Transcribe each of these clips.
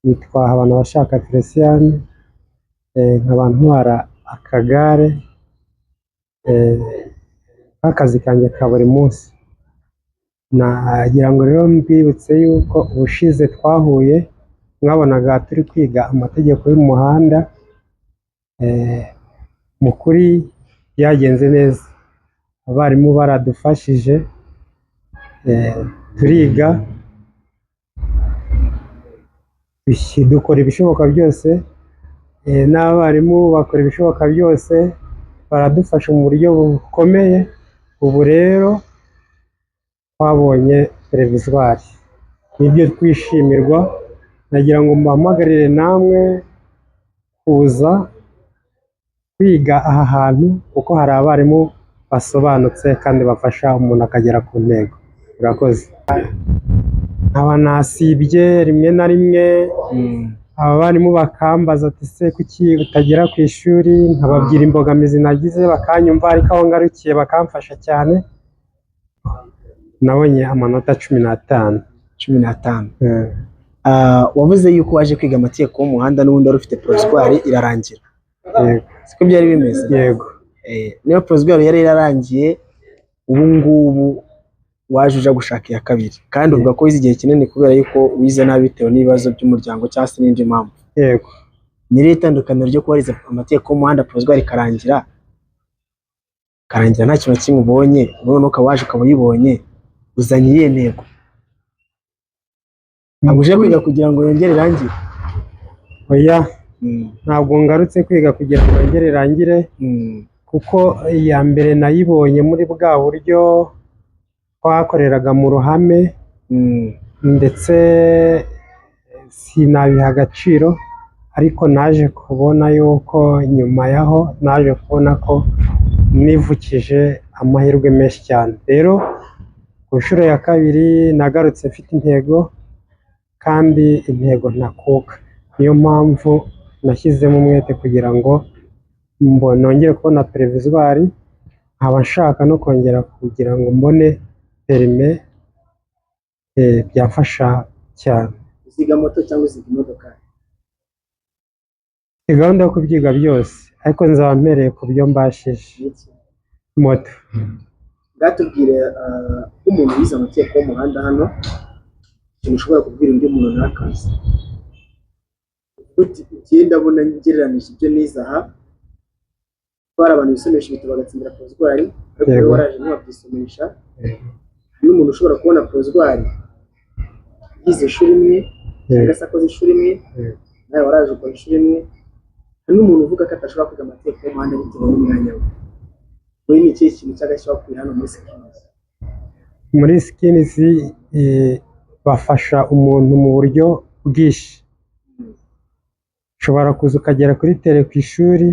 Nitwa Habanabashaka Felicien, nkaba ntwara akagare nk'akazi kanjye ka buri munsi. Nagira ngo rero mbibutse yuko ubushize twahuye mwabonaga turi kwiga amategeko y'umuhanda, mu kuri byagenze neza, abarimu baradufashije, turiga, dukora ibishoboka byose, n'abarimu bakora ibishoboka byose, baradufasha mu buryo bukomeye. Ubu rero twabonye provisoire, nibyo twishimirwa. Nagira ngo mbahamagarire namwe kuza kwiga aha hantu, kuko hari abarimu basobanutse kandi bafasha umuntu akagera ku ntego. Murakoze. Nkaba nasibye rimwe na rimwe, abarimu bakambaza ati se kuki utagera ku ishuri, nkababwira imbogamizi nagize bakanyumva, ariko aho ngarukiye bakamfasha cyane. Nabonye amanota 15. 15. Wavuze yuko waje kwiga amategeko y'umuhanda n'ubundi wari ufite provisoire irarangira. Yego. Siko byari bimeze? Yego. Niba provisoire yari yararangiye, ubu ngubu waje uja gushaka iya kabiri, kandi uvuga ko wize igihe kinini kubera yuko wize nabi bitewe n'ibibazo by'umuryango cyangwa se n'indi mpamvu. Yego. Ni irihe itandukaniro ryo kuba warize amategeko y'umuhanda provisoire ikarangira nta kintu na kimwe ubonye, none ukaba waje ukaba uyibonye, uzanye iyihe ntego? Ntabwo uje kwiga kugira ngo yongere irangire? Oya, ntabwo ngarutse kwiga kugira ngo yongere irangire, kuko iya mbere nayibonye muri bwa buryo twakoreraga mu ruhame, ndetse sinabiha agaciro, ariko naje kubona yuko nyuma yaho naje kubona ko nivukije amahirwe menshi cyane. Rero ku nshuro ya kabiri nagarutse mfite intego, kandi intego ntakuka. Niyo mpamvu nashyizemo umwete kugira ngo nongere kubona provisoire, nkaba nshaka no kongera kugira ngo mbone permis, byamfasha cyane. Uziga moto cyangwa uziga imodoka? Mfite gahunda yo kubyiga byose, ariko nzaba mpereye ku byo mbashije. Moto. Bwatubwire nk'umuntu wize amategeko y'umuhanda hano, ikintu ushobora kubwira undi muntu ntakaze. Uti njye ndabona ngereranije ibyo nize aha, ko hari abantu bisomesha ibitabo bagatsindira provisoire, ariko wowe waraje ntiwabyisomesha. Hari n'umuntu ushobora kubona provisoire yize ishuri imwe cyangwa se akoze ishuri imwe, nawe waraje ukora ishuri imwe. Hari n'umuntu uvuga ko atashobora kwiga amategeko y'umuhanda bitewe n'umwanya we. Wowe ni ikihe kintu cy'agashya wakuye hano muri Skills? Muri Skills bafasha umuntu mu buryo bwinshi. Ushobora kuza ukagera kuri terrain ku ishuri,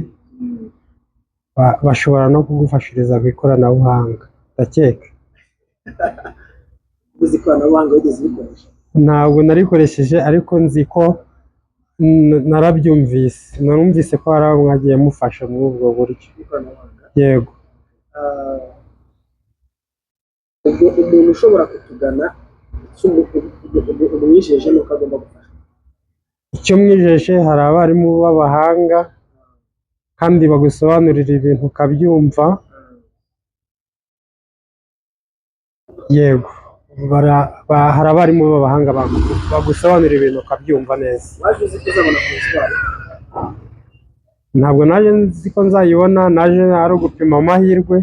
bashobora no kugufashiriza ku ikoranabuhanga, ndakeka. Uzi ikoranabuhanga wigeze ubikoresha? Ntabwo narikoresheje, ariko nzi ko narabyumvise, narumvise ko hari abo mwagiye mufasha muri ubwo buryo. Ikoranabuhanga? Yego. Ubwo umuntu ushobora kutugana, icyo umwijeje ni uko agomba gufasha? Icyo mwijeje, hari abarimu b'abahanga kandi bagusobanurira ibintu ukabyumva. Yego, hari abarimu b'abahanga bagusobanurira ibintu ukabyumva neza. Waje uzi ko uzabona provisoire? Ntabwo naje nzi ko nzayibona, naje ari ugupima amahirwe.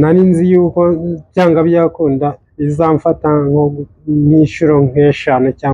Nari nzi yuko byanga byakunda bizamfata nk'inshuro nk'eshanu cyangwa